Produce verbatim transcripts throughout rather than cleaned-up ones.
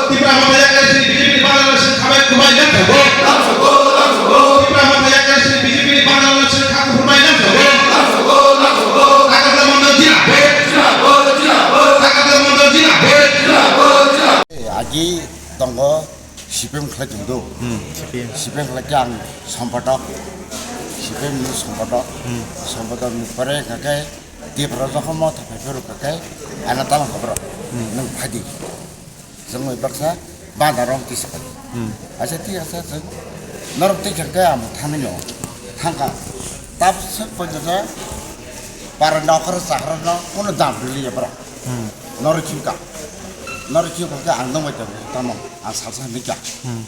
Tipra Motha yakarwi sini B J P ni bana no sini khabai khumbai nang thago. Tipra Motha yakarwi sini B J P ni bana no sini kha khumbai nang thago. Takatla Mondol Jindabad. Takatla Mondol Jindabad. Agi tongo C P M khlai tongdo. Hmm, C P M. C P M khlai khe ang sompatok. C P M ni sompatok. Hmm. Sompatok ni pore kake Tipra jokhon motha phai phuru kake ana tamo khe borok. Hmm. Nwng phadi. Chwng bai baksa bana rong tisa phadi. Hmm. Acha thik asa chwng norok twi khe ang thangwi no thangka. Tab swk pojata para nokar chakra no kono dam rili ya borok. Hmm. Norok chimka. Norok chimka khe ang nongbai tongo tamo ang salsa himika. Hmm.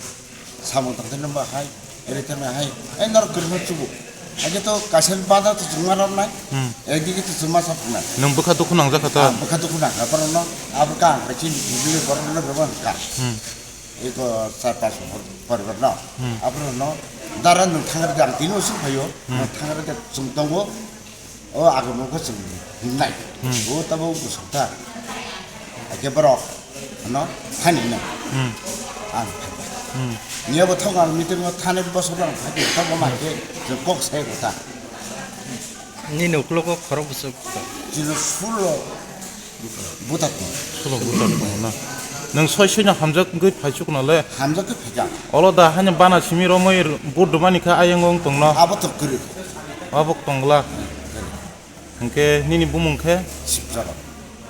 Samung tangtwi nang ba hai, ere thang hai, eh, norok kwrwngno chubu. Age to kaisa bada to chwngma rok nai, Hmm. ekdigi to chwngma sa phunai. Nwng bwkha dukhu nangjak kha ta? Ah, bwkha dukhu nang kha, borok no, abo ka ang kaisa family borok no bebak ka. Hmm. Eko char pas poribar no. Hmm. Abo no, dara nwng thangre de ang tini usuk phaio, Hmm. nwng thangre de chwng tongo. O agamo khe chwng himnai. Hmm. O tabuk bwswk ta. Hakhe borok no thani no. Hmm. Ang thani. Hmm. Niya bo thok ang meeting o thani bosor lang thani thok ma khe chwng kok sai ko ta. Nini uklogo khorok bwswk ta? Chini sulo buta ko. Sulo buta ko na. Nang soi soi na hamjak goi phaichuk na le. Hamjak goi phaijak. Olo da hani bana simi romoi bud dumani kha ayang ong tong no. Abo to kiri. Abo tongla. Hingke nini bumung khe? Sipjala.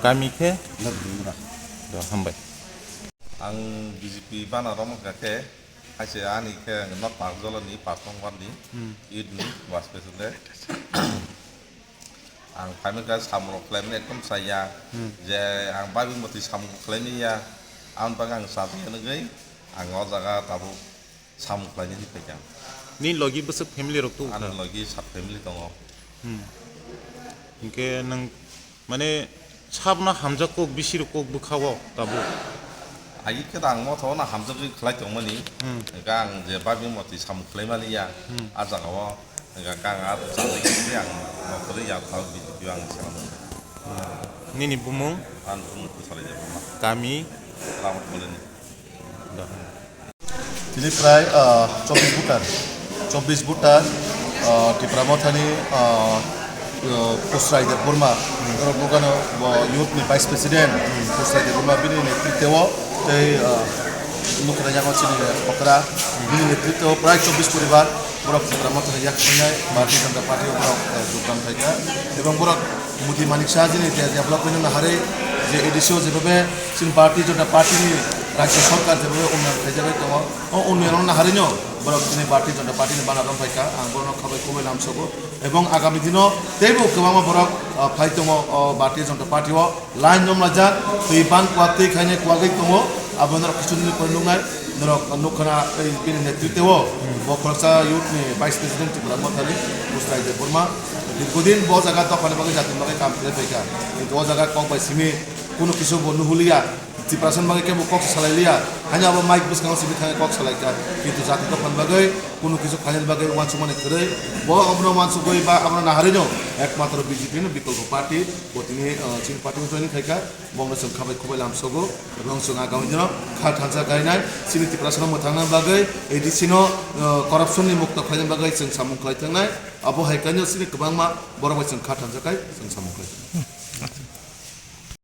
Kami khe? Nabdumra. Do, hambai. Ang B J P bana romkha khe, haise ani khe ang no pas jolani, pas nong bar ni, Hmm. Youth ni, vice president. Ang phaimani khe samung rok khlaimani ekdom chaya, Hmm. je ang babi motwi samung khlaimani ya, ang bang ang chajak ya nugwi, ang o jaga tabuk Samung khlainani phaikha. Nini logi bwswk family rok tubu kha? Ani logi sat family tongo. Hmm. Hinkhe nwng mane sabno hamjak kok bisi rok kok bwkha o tabuk? Agi khe ang motha o no hamjagwi khlai tongmani. Hmm. Hinkhe ang je bagwi motwi samung khlai mani ya, Hmm. a jaga o hinkhe ang a chajagwi ang nokhorwi ya thao B J P o ang se mano. Hmm. Nini bumung? Ani bumung Kusalai Debbarma. Kami? Ramat Colony. Da. Tini prai, ah, chobbish voter, chobbish voter, ah, Tipra Mothani, ah, ah, Kusrai Debbarma, borok bukano bo youth ni vice president, Kusrai Debbarma bini netrite o tei, ah, nukha yago chini okra, bini netrite o prai chobbish poribar borok Tipra Mothani yak khainai Bharatiya Janata Party o borok, ah, jogdan khaikha, ebong borok Modi Manik Saha jini je development no naharwi je A D C o jebabe chini Bharatiya Janata Party ni rajya sarkar jebabe unnayan khaijagwi tongo, o unnayan no naharwi no borok chini Bharatiya Janata Party ni bana romphai kha, ang borokno khabai khubui lamsogo, ebong agami dino teibo kwbangma borok, ah, phai tongo o Bharatiya Janata Party o. Line romlajak, twi ban kuwak twi khainai kuwagwi tongo, abo norok kisu nini pore nuknai, norok nukha na, ei, bini netrite o, bo khoroksa youth ni vice president Tipra Mothani, Kusrai Debbarma, dirghodin bo jaga dophani bagwi jatini bagwi kam khlai phaikha, kintu o jaga kok bai simi kunu kisu bo nuhuliya, Tiprasani bagwi kebo kok salai liya, haino abo mic bwskango simi thangwi kok salaikha, kintu jati dophani bagwi kunu kisu khlainani bagwi uansukmani kwrwi, bo abono uansukgwi ba abono naharwino ekmatro B J P no bikolpo party, bo tini, ah, chini party o joining khaikha. Bongno chwng khabai khubui lamsogo, ebong chwng agami dino kha thansa kainai, chini Tiprasano mwthangna bagwi A D C no, uh, corruption ni mukto khlaina bagwi chwng samung khlai thangnai, abo hai kaino chini kwbangma borok bai chwng kha thansa kai chwng samung khlai thangnai.